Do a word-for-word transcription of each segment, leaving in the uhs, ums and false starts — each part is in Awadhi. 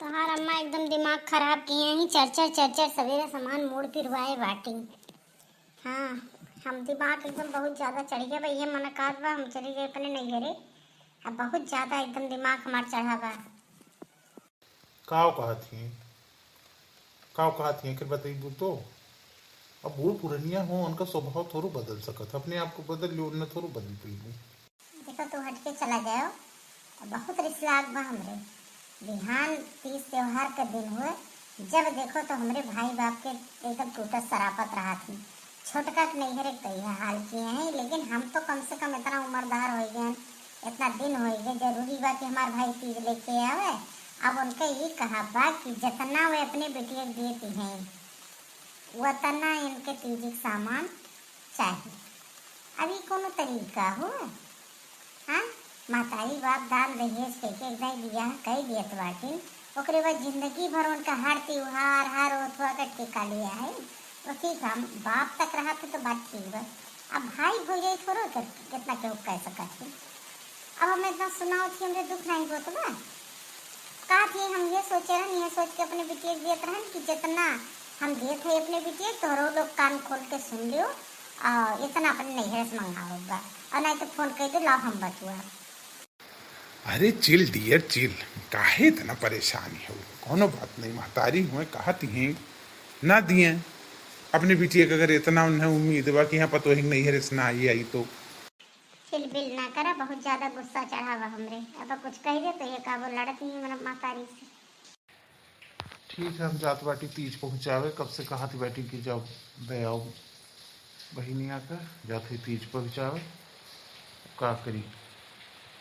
तोहार अम्मा एकदम दिमाग खराब किहे ही, चर चर चर चर सवेरे सामान मोड़ पिरवाए बाटी। हाँ, हम दिमाग एकदम बहुत ज्यादा चढ़ गया भाई, ये मन कहत बा हम चली गई अपने नैहरे। अब बहुत ज्यादा एकदम दिमाग हमार चढ़ा बा। काव कहत ही? काव कहत ही? एकर बतइबू तो? अब बूढ़ पुरनिया हो, उनका स्वभाव थोड़ो बदल सकत है। अपने आप को बदल लियो, उन्हें थोड़ो बदल पइबू। देखो, तू हट के चला जाओ, तो बहुत रिस लाग बा हमरे। बिहान तीज त्योहार के दिन हुए, जब देखो तो हमरे भाई बाप के एकदम टूटत सरापत रहत ही। छोटका के नैहरे के तो यह हाल किहे हैं, लेकिन हम तो कम से कम इतना उम्रदार हो गए, इतना दिन हो गए, जरूरी बा कि हमार भाई तीज लेके आवे। अब उनके ये कहा बा कि जितना वे अपने बिटिया के देती हैं, उतना इनके तीज के सामान चाही। अब ई कोनो तरीका हो? हाँ, महतारी बाप दान दहेज के के एकदम बियाह कई दियत बाटिन, ओकरे बाद जिंदगी भर उनका हर त्योहार, हर ओथवा का ठेका लिया है। तो ठीक है, हम बाप तक रहा थे तो बात ठीक बा। अब भाई भौजाई थोड़ो के-, कितना केहू कह सकत है। अब हम इतना सुनाओ थी, हमरे दुख नहीं होत बा। का थी, हम ये सोचे रहन, ये सोच के अपने बिटिया के दियत रहन कि जितना हम दियत है अपने बिटिया के, तोहरो लोग कान खोल के सुन लियो, और इतना अपने नैहर से मंगाओ बा, और नहीं तो फोन कर दो, लाओ हम बतुआ। अरे चिल डियर चिल, काहे इतना परेशान हो? कोनो बात नहीं, महतारी हुए कहत ही ना दिए। अपने बिटिया के अगर इतना उन्हें उम्मीद बा कि यहाँ पतोहिन नैहर से ना आई, आई तो। चिलबिल ना करा, बहुत ज्यादा गुस्सा चढ़ा बा हमरे। अब कुछ कह दे तो ये का वो लड़त ही मतलब महतारी से। ठीक है, हम जात बाटी तीज पहुँचावे, कब से कहत बाटी कि जाओ दे आओ बहिनिया का, जात ही तीज पहुँचावे। का करी,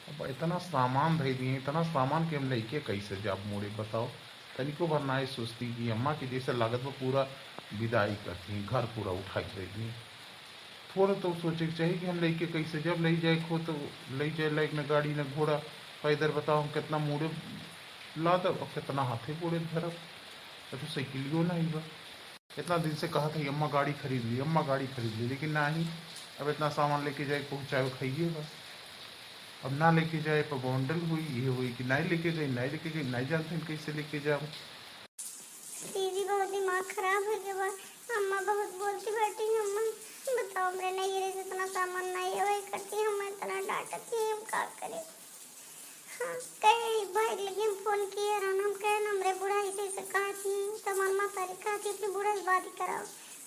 अब इतना सामान धई दिए, इतना सामान के हम लेके कैसे जाब मोड़े, बताओ? तनिको भर ना सोचती कि अम्मा के जैसे लागत बा पूरा विदाई करती, घर पूरा उठाई दे दी। थोड़ा तो सोचे के चाहिए कि हम लेके कैसे जाब, ले जाए को तो ले जाए लायक न गाड़ी न घोड़ा, पैदल बताओ हम कितना मोड़े लादब और कितना हाथे गोड़े धरब। या तो साइकिलियो नहीं बा। इतना दिन से कहत है अम्मा गाड़ी खरीद ली, अम्मा गाड़ी खरीद ली, लेकिन नहीं, अब इतना सामान लेके जाए पहुँचावे खाइए बा। अब ना लेके जाए पर बॉन्डल हुई, ये हुई कि नहीं लेके गई, नहीं लेके गई, नहीं जानते हम कैसे लेके जाओ। दीदी बहुत दिमाग खराब हो गया बा, अम्मा बहुत बोलती बैठी, अम्मा बताओ मेरे नैहरे से इतना सामान नहीं है, वही करती, हम इतना डांटती है, हम का करें? हाँ, कहे भाई के लगे हम फोन किए रहन, हम कहे ना हमरे बूढ़ा ऐसे ऐसे कहा थी, तो हमार महतारी कहा थी अपने बूढ़ा से बात ही कराओ।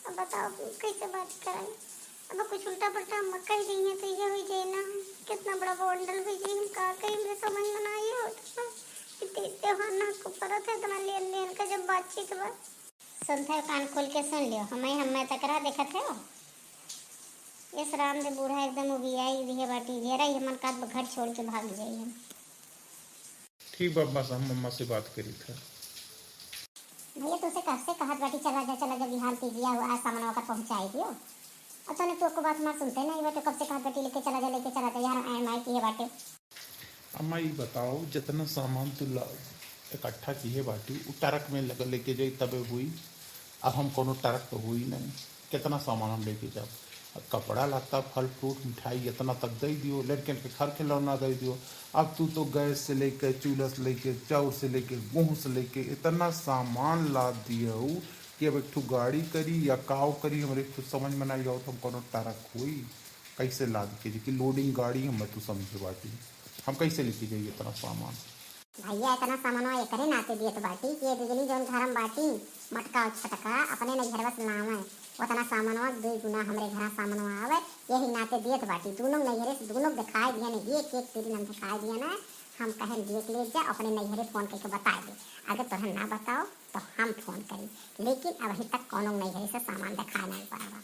अब बताओ कैसे बात कराई? अब कुछ उल्टा पल्टा हम कह दी है तो ये हो जाए ना, कितना बड़ा बॉन्डल हो जाए, हम का कही, हमरे समझ में ना ये होता कि तीज त्योहार ना को परत है, इतना लेन देन का जब बातचीत बा। सुनत है, कान खोल के सुन लियो, हमें हमें तकरा देखत है। इस राम दे बूढ़ा एकदम उबियाई दिहे बाटी, घेरा ही मन का घर छोड़ के भाग जाई हम। ठीक बा, बस हम अम्मा से बात करी था। भैया, तुसे कब से कहत बाटी, चला जा, चला जा, बिहान तीजिया हुआ, आज सामान ओकर पहुँचाई दियो। और तने तू एको बात हमार सुनते नहीं बाटे, कब से कहत बाटी, लेके चला जा, लेके चला जा, यार, आए माई की है बाटे। अम्मा, ई बताओ, जितना सामान तू ला-, इकट्ठा किहे बाटी, उ ट्रक में लग, लेके जाई तबे हुई। अब हम कोनो ट्रक तो हुई नहीं, कितना सामान हम लेके जाब? अब कपड़ा लत्ता, फल फ्रूट, मिठाई, इतना तक दे दियो, लड़कन के घर खिलौना दे दियो। अब तू तो गैस से लेके, चूल्हा से लेके, चाउर से लेके, गेहूं से लेके, इतना सामान ला दियो कि अब एक ठो गाड़ी करी या काव करी, हमरे कुछ समझ में नहीं आवत, हम कोनो ट्रक हुई, कैसे लाद के जी कि लोडिंग गाड़ी हम तू समझे बाटी, हम कैसे लेके जाई इतना सामान? भैया, इतना सामानवा एकरे नाते दियत बाटी कि ये दुजनी जौन घर में बाटी, मटका और छटका, अपने नैहरवा से लावे, उतना सामानवा दुई गुना हमरे घरा सामानवा आवे, यही नाते दियत बाटी। दोनों नैहरे से दोनों दिखाई दिया ना, एक एक तिरिन हम दिखाई दिया ना, हम कहें देख ले जा, अपने नैहरे फोन करके बता दे। अगर तोहरा ना बताओ तो हम फोन करी, लेकिन अबही तक कौनो नैहरे से सामान दिखाए नहीं पड़ा बा।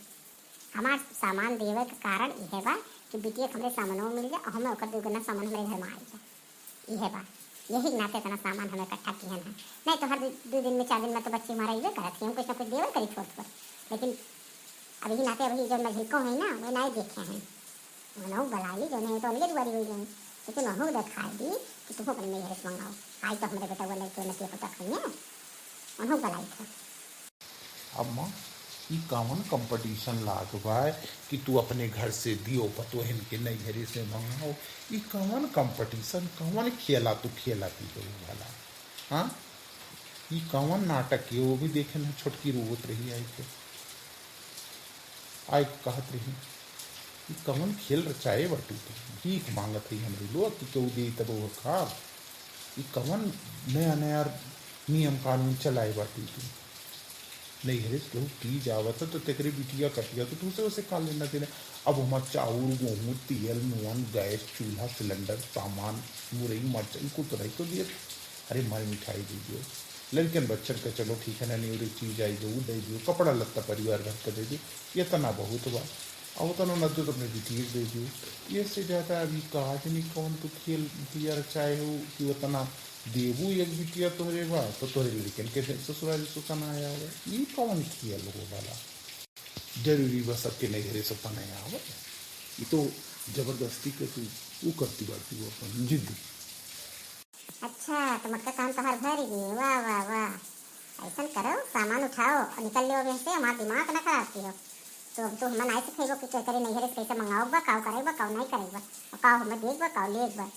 हमार सामान देवे के कारण इहे बा कि बिटिया के हमरे सामानो मिल जाए और हमें ओकर दुगुना सामान हमरे घर में आई जाए। इहे बा, यही नाते इतना सामान हम इकट्ठा किहन है। नहीं तो हर दू, दू दिन में, चार दिन में तो बच्ची हमारा इबे करत ही, हम कुछ ना कुछ देवे करी छोट पर, लेकिन अबही नाते अबही जो मझिलको है ना, वो नहीं देखे हैं। उन्हों बलाई जो नहीं तो अलगे दुआरी हुई गई, लेकिन उन्हों दिखाई दी कि तुम अपने नैहरे से मंगाओ। आई तो हमरे बेटा वो लड़के नतिया पता खाइए, उन्हों बलाई था। अम्मा, ई कवन कंपटीशन लाग बा कि तू अपने घर से दियो पतोहन के नैहरे से मंगाओ? ई कवन कंपटीशन, कवन खेला तू खेलती हो भला? हाँ, ई कवन नाटक है? वो भी देखे ना, छोटकी रोवत रही आई के, आई कहत रही, "ई कवन खेल रचाए बाटू तू? भीख मांगत है हमरे लोग कि केहू दे तब वो खाब। ई कवन नया नया नियम कानून चलाए बाटू तू? नैहरे से केहू तीज आवत है तो तेकरे बिटिया कटिया तो तुसे उसे का लेना देना?" अब हमार चाउर, गेहूँ, तेल, नून, गैस, चूल्हा, सिलेंडर, सामान, मुरई, मरचा, ई कुल तो नहीं तो दिए। अरे मारे मिठाई दे दियो, लड़कन बच्चन का चलो ठीक है ना, नेवरे चीज आई जो दे दियो, कपड़ा लत्ता परिवार भर का दे दियो, इतना बहुत बा। अब उतना न दो तो अपने बिटिया के दे दियो, ये से ज्यादा अभी का जनी कौन तू खेल दिया रचाए हो कि उतना देबू एक बिटिया तोहरे बा तो तोहरे लड़कन के ससुराल सुखा ना आया हो। ई कौन खेल हो वाला? जरूरी बा सबके नैहरे से पनाया आवे। ई तो जबरदस्ती के तू ऊ करती बाटी हो अपन जिद। अच्छा, तो मोटका कान तोहार भर गए। वाह, वाह, वाह। ऐसन करो, सामान उठाओ और निकल लियो अबे से, हमार दिमाग ना खराब कियो। तो अब तू हमें नाई सिखेबो कि के करे नैहरे से कैसे मंगाओ बा, काव करे बा, काव नहीं करे बा, और काव हमें देख बा, काव लेख बा।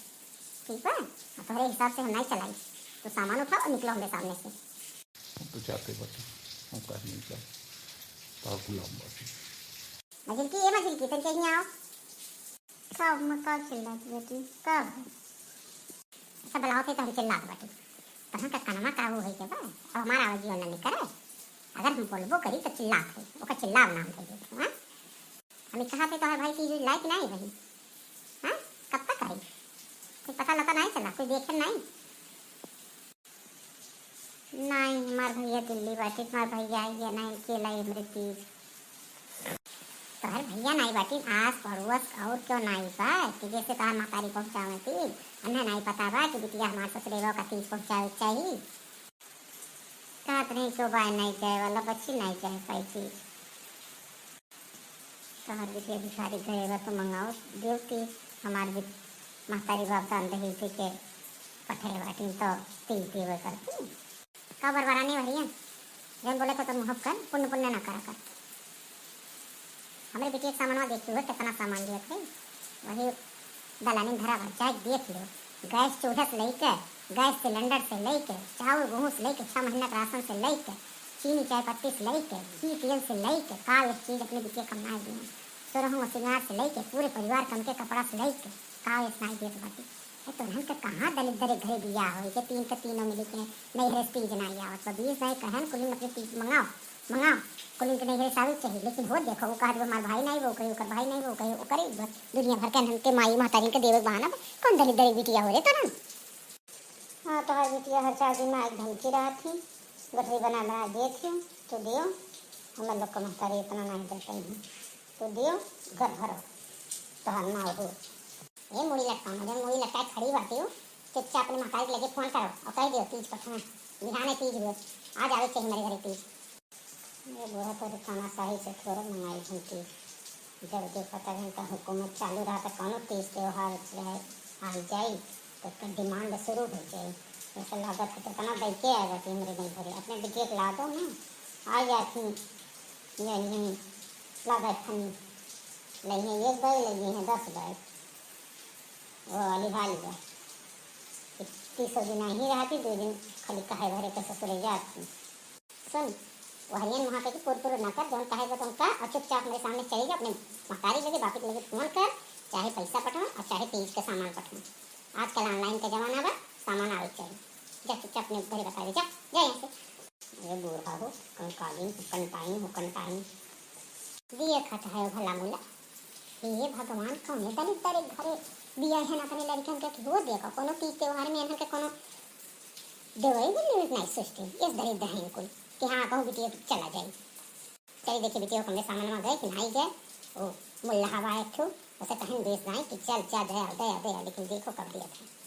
ठीक बा? और तोहरे हिसाब से हम नहीं चलाई। तो सामान उठाओ और निकलो हमरे सामने से। हम तो जाते बाटी, हम कह नहीं जाए, तार गुलाम बाटी। मझिलकी, ए मझिलकी, तन कहीं आओ। का अम्मा, का चिल्लात बाटी? का भइल? अच्छा, बुलाओ थे तो हम चिल्लात बाटी। तहन का कनमा का वो है के बा? अब हमारा आवाज यो ना निकले। अगर हम बोलबो करी तो चिल्लात है, ओका चिल्लाव नाम दे देत, हाँ? हम कहा थे तोहर भाई तीज लायक नहीं बहिन, हाँ? कब तक आई? कोई पता लता नहीं चला, कोई देखे नहीं? नहीं, हमार भैया दिल्ली बाटे, हमार भैया आइए ना, इनके लाई हमरे तीज। तोहर भैया नहीं बाटे, आस पड़ोस और क्यों नहीं बा कि जैसे तोहर महतारी पहुँचावे तीज, उन्हें नहीं पता बा कि बिटिया हमार ससुरेवा का तीज पहुँचावे के चाही। कहत नहीं क्यों बा नहीं जाए वाला, बच्ची नहीं जाए पाई तीज। तोहर बिटिया भिखारी घरे बा, तो मंगाओ देवती। हमार भी महतारी बाप दान दहेज दे के पठाए बाटिन, तो तीज देवे करती। का बरबरानी भरिया, जौन बोले तो तन मुहब कर, पुण्य पुण्य ना करा कर। हमरे बिटिया के सामानवा देखी हुए, कितना सामान लिया थे, वही दलानी में धरा बा, जाए देख लो। गैस चूल्हा से लेके, गैस सिलेंडर से लेके, चाउर गेहूँ से लेके, छह महीना के राशन से लेके, चीनी चाय पत्ती से लेके, घी तेल से लेके, का एक चीज अपने बिटिया कम ना दिए। सोरहू सिंगार से लेके, पूरे परिवार कन के कपड़ा से लेके, का एक नाई देत बाटी। ए, तोहन के कहाँ दलित दरे घरे बियाह होई के तीन के तीनों मिली के नैहरे से तीज नाई आवत बा। बीस नाई कहन कुलिन अपने तीज मंगाओ, मंगाओ, कुलिन के नैहरे से आवे के चाही। लेकिन हो देखो, वो कहत बा, "हमार भाई नाई बा, ओकरे, ओकर भाई नाई बा, ओकरे, ओकरे बा।" दुनिया भर के अनहन के माई महतारी के देवे के बहाना बा। कौन दलित दरे बिटिया हो रे तोरन? हाँ, तोहार बिटिया हर चार दिन में आइके धमकी रहत ही, गठरी बना बना देत ही, तू दियो, हमर लोग के महतारी इतना नाई देते हैं, तू दियो, घर भरो, तोहार नाव हो। ए मुड़ी लटकाओ, जब मुड़ी लटकाए खड़ी बाटी हो, चुपचाप अपने महतारी के लगे फोन करो और कह दियो, "तीज पठा, बिहाने तीज हुए, आज आवे के चाही हमारे घरे तीज।" ये बूढ़ा तो तानाशाही से थोड़ा मंगाई हम तीज। जब देखो तब इनका हुकूमत चालू रहा तो कौनो तीज त्योहार रहे, आ जाई तो इसका डिमांड शुरू हो जाई। ऐसा लागत है तो इतना दई के आए बाटी हमरे नहीं घरे, अपने बिटिया के ला दो ना, आ जाती। ये नहीं लागत हम लइहे एक बैग, लइहे दस बैग। वो वाली हाल बा। इकतीस दिन नहीं रहती, दो दिन खाली कहे भरे के ससुरे जाती। सुन, वो हरियन वहाँ पे कि पुर पुर ना कर, जौन कहे बा तौन कर, और चुपचाप मेरे सामने चली जा, अपने महतारी लगे, बापी के लगे फोन कर, चाहे पैसा पठवा और चाहे तीज के सामान पठवा। आजकल online का जमाना बा, सामान आवे के चाही। जा चुपचाप अपने घरे बता दे, जा, जा यहाँ से। अरे बूढ़ा हो, कंकालीन हो, कंटाइन हो, कंटाइन। दिए खट है भला मुला। हे भगवान, कौने दलित दरे घरे दिया है ना अपने लड़कन के कि वो देखो, कोनो तीज त्योहार में इन्हन के कोनो देवई भी नहीं, नहीं सोचते। इस दरिद्र हैं कुल कि हाँ, कहूँ बिटिया चला जाए। चलिए देखिए बिटिया, कमरे सामान में गए कि नहीं गए। ओ मुल्ला हवा एक ठो, उसे कहीं बेच जाए कि चल, जा, दया, दया, दया, लेकिन देखो कब दिया था।